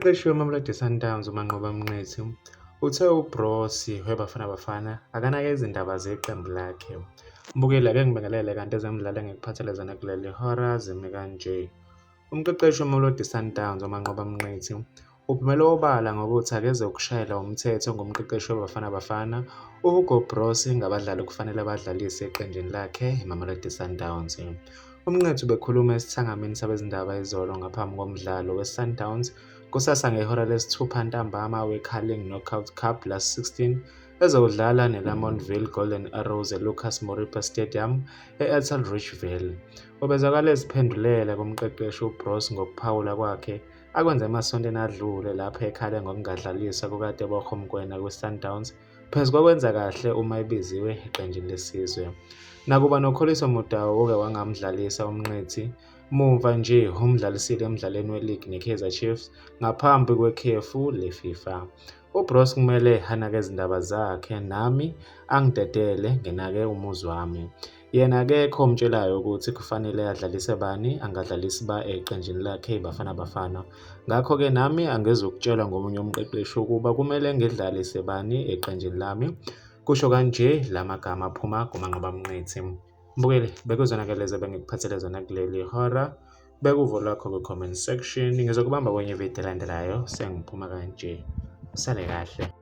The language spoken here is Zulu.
Umqeqeshi weMamelodi Sundowns uManqoba Mnqithi uthe uBroos weBafana Bafana akanake izindaba zeqembu lakhe. Mbukeli ake ngibingelele kanti ezemidlalo engikuphathele zona kuleli hora zimi kanje. Umqeqeshi weMamelodi Sundowns uManqoba Mnqithi uphumele obala ngokuthi akeze ukushayela umthetho ngomqeqeshi weBafana Bafana uHugo Broos ngabadlali okufanele abadlalise eqenjini lakhe iMamelodi Sundowns. UMnqithi ubekhuluma esithangamini sabezindaba izolo ngaphambi komdlalo weSundowns kusasa ngehora lesithupha ntambama weCarling Knockout Cup Last 16 ezowudlala neLamontville Golden Arrows eLucas Moripe Stadium e-Atteridgeville. Ubezwakala eziphendulela kumqeqeshi uBroos ngokuphawula kwakhe akwenze emasontweni adlule lapho ekhale ngokungadlaliswa kukaTeboho Mokoena kwiSundowns phezu kokwenza kahle uma ebiziwe eqenjini lesizwe. Nakuba noKhuliso Mudau uke wangamdlalisa uMnqithi, mumva nje umdlalisile emdlalweni weligi neKaizer Chiefs ngaphambi kwekhefu leFIFA. UBroos kumele anake izindaba zakhe nami angidedele nginake umuzi wami. Yena akekho omtshelayo ukuthi kufanele adlalise bani angadlalisi ba eqenjini lakhe iBafana Bafana. Ngakho-ke nami angizukutshelwa ngomunye umqeqeshi ukuba kumele ngidlalise bani eqenjini lami. Kusho kanje la magama aphuma kuManqoba Mnqithi. Mbukeli, bekuzona-ke lezo ebengikuphathele zona kuleli hora. Beka uvo lwakho kwi-comment section. Ngizokubamba kwenye ividiyo elandelayo sengiphuma kanje. Usale kahle.